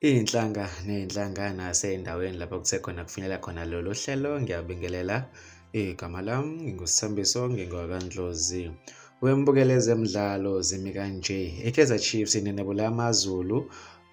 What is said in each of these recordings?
Iy'nhlanga ney'nhlanga nasey'ndaweni lapho kuthe khona kufinyelela khona lolu hlelo, ngiyabingelela. Igama lami nginguSithembiso, ngingowakaNdlozi. Wembukela ezemidlalo zimi kanje. I-Kaizer Chiefs inenebula AmaZulu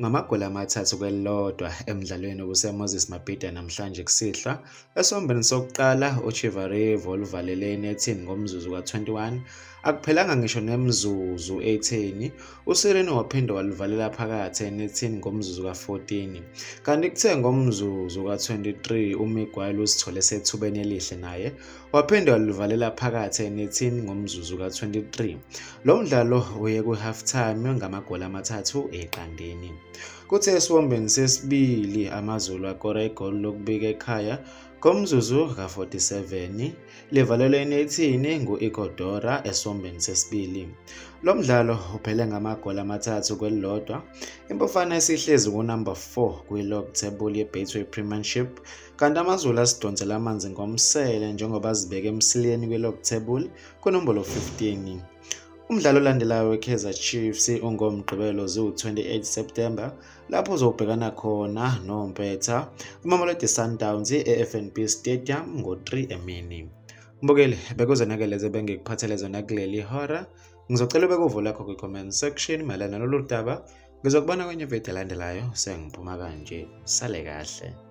ngamagoli amathathu kwelilodwa emdlalweni obuseMoses Mabhida namhlanje kusihlwa. Esiwombeni sokuqala uChivarivo oluvalele enethini ngomzuzu ka-21 akuphelanga ngisho nemizuzu etheni uSirino waphinde waluvalela phakathi enethini ngomzuzu ka-14 kanti kuthe ngomzuzu ka-23 uMiguel usithole sethubeni elihle naye waphinde waluvalela phakathi enethini ngomzuzu ka-23. Lo mdlalo uye kwi-half time ngamagoli amathathu eqandeni. Kuthe esiwombeni sesibili AmaZulu akora igoli lokubika ekhaya ngomzuzu ka-47 livalelwe enethini ngu-Igodora esiwombeni sesibili. Lo mdlalo uphele ngamagoli amathathu kwelilodwa. Impofana isihlezi kunumber 4 kwi-log table ye-Betway Premiership kanti AmaZulu asidonsela amanzi ngomsele njengoba azibeke emsileni kwi-log table kunombolo 15. Umdlalo olandelayo weKaizer Chiefs ungoMgqibelo ziwu-28 September lapho uzobhekana khona nompetha iMamelodi Sundowns e-FNB Stadium ngo-3 emini. Mbukeli, bekuzona-ke lezi ebengikuphathele zona kuleli hora. Ngizocela ubeke uvo lakho kwi-comment section mayelana nalolu daba. Ngizokubona kwenye video elandelayo sengiphuma kanje. Sale kahle.